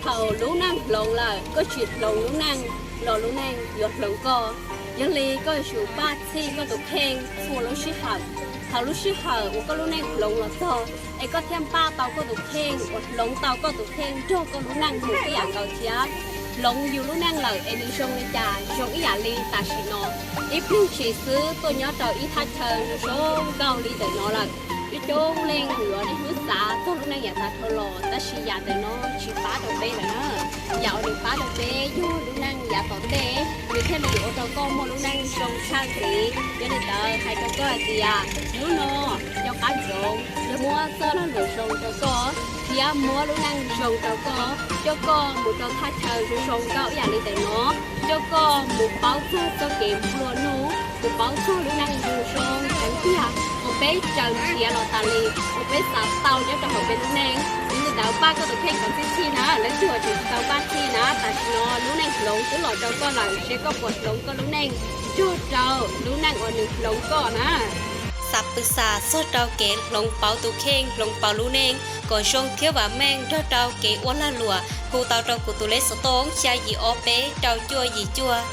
Thaum lub neej hloov lawm, koj tsis hloov lub neej, los lub neej yuav hloov koj. Yog li koj yuav tsum pab txhij koj tus kheej txhua lub sij hawm. Thaum lub sij hawm uas koj lub neej hloov los txog, es koj thiaj npaj tau koj tus kheej uas hloov tau koj tus kheej nrog koj lub neej mus ib yam nkaus thiab. Hloov yus lub neej lawm es nws zoo li cas? Zoo ib yam li tam sim no, ib pliag ntshis xwb tuaj nyob rau ib thaj chaw zoo zoo nkauj li ntawm no lawm. Coob coob leej yuav niaj hnub xav txog lub neej yav tag dhau los, tab sis yam ntawm no tsis pab rau peb lawm na. Yam uas nws pab rau peb yog lub neej yav tom ntej, nws thiaj li ua rau koj muaj lub neej zoo tshaj ntxiv. Yog li ntawd hais rau koj hais tias hnub no nco qab ntsoov, yog muab txoj lag luam zoo rau koj, thiab muab lub neej zoo rau koj, coj koj mus rau thaj chaw zoo zoo nkauj ib yam li ntawm no, coj koj mus paub txog txoj kev nplua nuj, mus paub txog lub neej zoo zoo heev tiag uas peb tsaws nrhiav los tas li, uas peb xav tau nyob rau hauv peb lub neej. Yog li ntawd pab koj tus kheej kom txhij txhij na, leej twg uas tseem tsis tau pab txhij na, tam sim no lub neej hloov twb los rau koj lawm, seb koj puas hloov koj lub neej nrog rau lub neej uas nws hloov koj na. Xav pw xav txog rau kev hloov pauv tus kheej, hloov pauv lub neej kom zoo thiab vam meej nrog rau kev ua lag luam, hu tau rau kuv tus lej xov tooj xya yim ob peb rau cuaj yim cuaj.